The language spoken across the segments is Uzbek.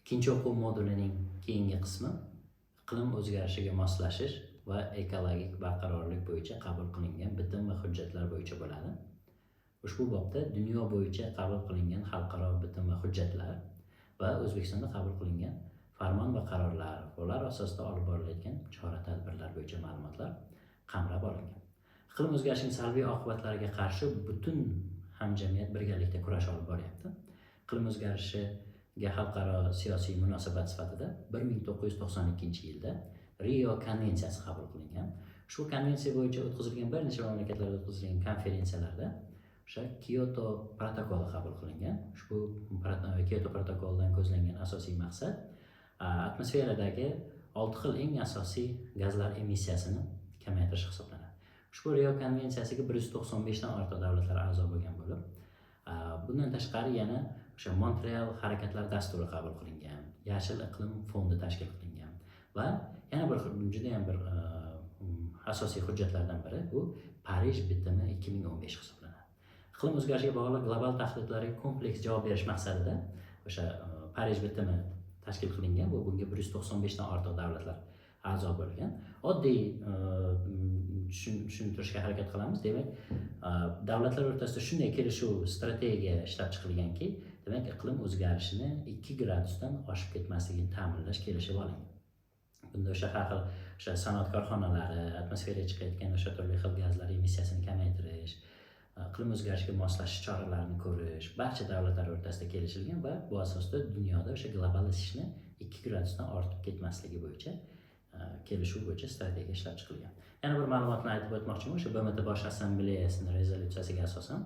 Ikkinchi o'quv modulining keyingi qismi iqlim o'zgarishiga moslashish va ekologik barqarorlik bo'yicha qabul qilingan bitim va hujjatlar bo'yicha bo'ladi. Ushbu bobda dunyo bo'yicha qabul qilingan xalqaro bitim va hujjatlar va O'zbekistonda qabul qilingan farmon va qarorlar va ular asosida olib borilayotgan chora-tadbirlar bo'yicha ma'lumotlar qamrab olingan. Iqlim o'zgarishining salbiy oqibatlariga qarshi butun hamjamiyat birgalikda kurash olib boryapti. Iqlim o'zgarishiga xalqaro siyosiy munosabat sifatida 1992-yilda Rio konvensiyasi qabul qilingan. Ushbu konvensiya bo'yicha o'tkazilgan bir necha mamlakatlarda o'tkazilgan konferensiyalarda o'sha Kyoto protokoli qabul qilingan. Ushbu Kyoto protokolidan ko'zlangan asosiy maqsad atmosferadagi 6 xil eng asosiy gazlar emissiyasini kamaytirish hisoblanadi. Ushbu Rio konvensiyasiga 195 dan ortiq davlatlar a'zo bo'lgan bo'lib, bundan tashqari yana o'sha Montreal harakatlar dasturi qabul qilingan, Yashil iqlim fondi tashkil qilingan va yana bir juda ham bir asosiy hujjatlardan biri bu Parij bitimi 2015 hisoblanadi. Iqlim o'zgarishiga bog'liq global tahdidlarga kompleks javob berish maqsadida o'sha Parij bitimi tashkil qilingan va bunga 195 dan ortiq davlatlar a'zo bo'lgan. Oddiy tushuntirishga harakat qilamiz. Demak, davlatlar o'rtasida shunday kelishuv, strategiya ishlab chiqilganki, demak, iqlim o'zgarishini 2 gradusdan oshib ketmasligini ta'minlash kelishib olingan. Bunda o'sha har xil o'sha sanoat korxonalari, atmosferaga chiqayotgan o'sha turli xil gazlar emissiyasini kamaytirish, iqlim o'zgarishiga moslashish choralarini ko'rish barcha davlatlar o'rtasida kelishilgan va bu asosda dunyoda o'sha global isishni 2 gradusdan ortib ketmasligi bo'yicha kelishuv bo'yicha strategiya ishlab chiqilgan. Yana bir ma'lumotni aytib o'tmoqchiman, o'sha BMT Bosh Assambleyasining rezolyutsiyasiga asosan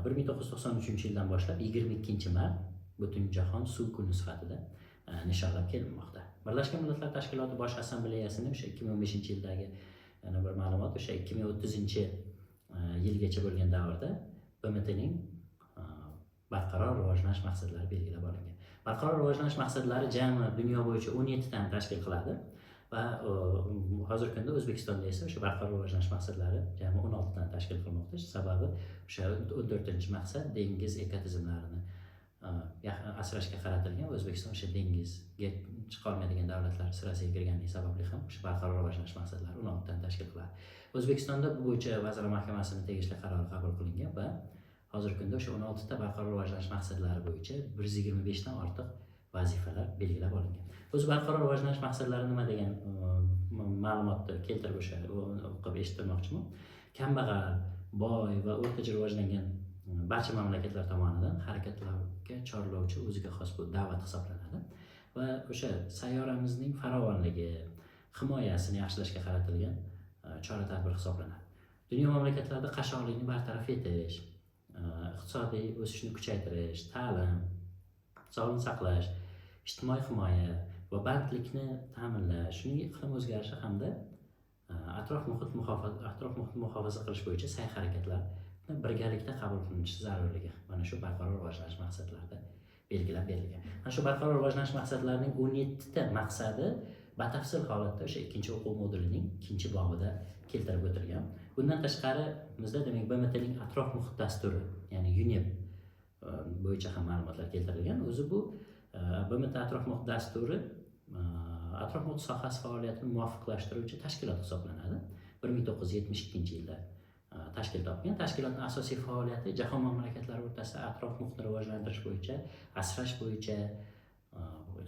1993-yildan boshlab 22-mart Butunjahon suv kuni sifatida nishonlab kelinmoqda. Birlashgan Millatlar Tashkiloti Bosh Assambleyasining o'sha 2015-yildagi yana bir ma'lumot, o'sha 2030 yilgacha bo'lgan davrda BMTning barqaror rivojlanish maqsadlari belgilab olingan. Barqaror rivojlanish maqsadlari jami dunyo bo'yicha 17 tani tashkil qiladi va hozirgi kunda O'zbekistonda esa o'sha barqaror rivojlanish maqsadlari jami 16 tani tashkil qilmoqda. Sababi o'sha 14-maqsad dengiz ekotizimlarini asrashga qaratilgan va O'zbekiston o'sha dengizga chiqa olmaydigan davlatlar sirasiga kirganligi sababli ham o'sha barqaror rivojlanish maqsadlari 16 tani tashkil qiladi. O'zbekistonda bu bo'yicha Vazirlar Mahkamasining tegishli qarori qabul qilingan va hozirgi kunda o'sha 16 ta barqaror rivojlanish maqsadlari bo'yicha 125 dan ortiq vazifalar belgilab olingan. O'zi barqaror rivojlanish maqsadlari nima degan ma'lumotni keltirib o'sha o'qib eshittirmoqchiman. Kambag'al, boy va o'rtacha rivojlangan barcha mamlakatlar tomonidan harakatlarga chorlovchi o'ziga xos bu da'vat hisoblanadi va o'sha sayyoramizning farovonligi, himoyasini yaxshilashga qaratilgan chora-tadbir hisoblanadi. Dunyo mamlakatlarida qashshoqlikni bartaraf etish, iqtisodiy o'sishni kuchaytirish, ta'lim, sog'liqni saqlash, ijtimoiy himoya va bandlikni ta'minlash, shuningdek iqlim o'zgarishi hamda atrof muhitni muhofaza qilish bo'yicha sa'y harakatlarni birgalikda qabul qilinishi zarurligi mana shu barqaror rivojlanish maqsadlarida belgilab berilgan. Mana shu barqaror rivojlanish maqsadlarining 17 ta maqsadi batafsil holatda o'sha ikkinchi o'quv modulining ikkinchi bobida keltirib o'tilgan. Bundan tashqari bizda, demak, BMTning atrof muhit dasturi, ya'ni UNEP bo'yicha ham ma'lumotlar keltirilgan. O'zi bu BMT atrof muhit dasturi atrof muhit sohasi faoliyatini muvofiqlashtiruvchi tashkilot hisoblanadi. 1972-yilda tashkil topgan. Tashkilotning asosiy faoliyati jahon mamlakatlari o'rtasida atrof muhitni rivojlantirish bo'yicha, asrash bo'yicha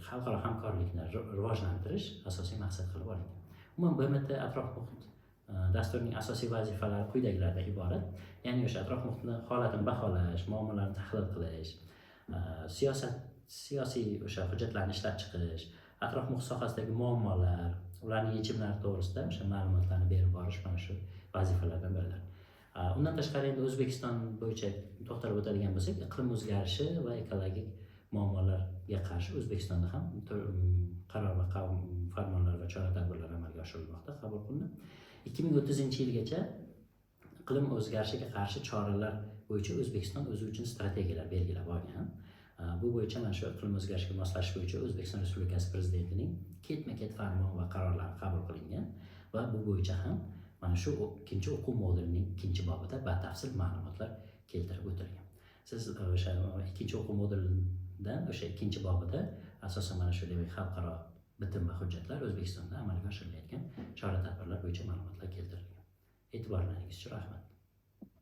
xalqaro hamkorlikni rivojlantirish asosiy maqsad qilib olingan. Umuman BMT atrof muhit dasturining asosiy vazifalari quyidagilardan iborat. Ya'ni o'sha atrof muhitni holatini baholash, muammolarni tahlil qilish, siyosiy o'sha hujjatlarni ishlab chiqish, atrof muhit sohasidagi muammolar, ularning yechimlari to'g'risida o'sha ma'lumotlarni berib borish mana shu vazifalardan biridir. Undan tashqari endi O'zbekiston bo'yicha to'xtalib o'tadigan bo'lsak, iqlim o'zgarishi va ekologik muammolarga qarshi O'zbekistonda ham qaror va farmonlar va chora-tadbirlar amalga oshirilmoqda, qabul qilinib. 2030-yilgacha iqlim o'zgarishiga qarshi choralar bo'yicha O'zbekiston o'zi uchun strategiyalar belgilab olgan. Bu bo'yicha mana shu iqlim o'zgarishiga moslashish bo'yicha O'zbekiston Respublikasi Prezidentining ketma-ket farmon va qarorlari qabul qilingan va bu bo'yicha ham mana shu ikkinchi o'quv modulining ikkinchi bobida batafsil ma'lumotlar keltirib o'tilgan. Siz o'sha ikkinchi o'quv modulidan o'sha ikkinchi bobida Asosan mana shu, demak, xalqaro bitim va hujjatlar, O'zbekistonda amalga oshirilayotgan chora tadbirlar bo'yicha ma'lumotlar keltirilgan. E'tiborlaringiz uchun rahmat.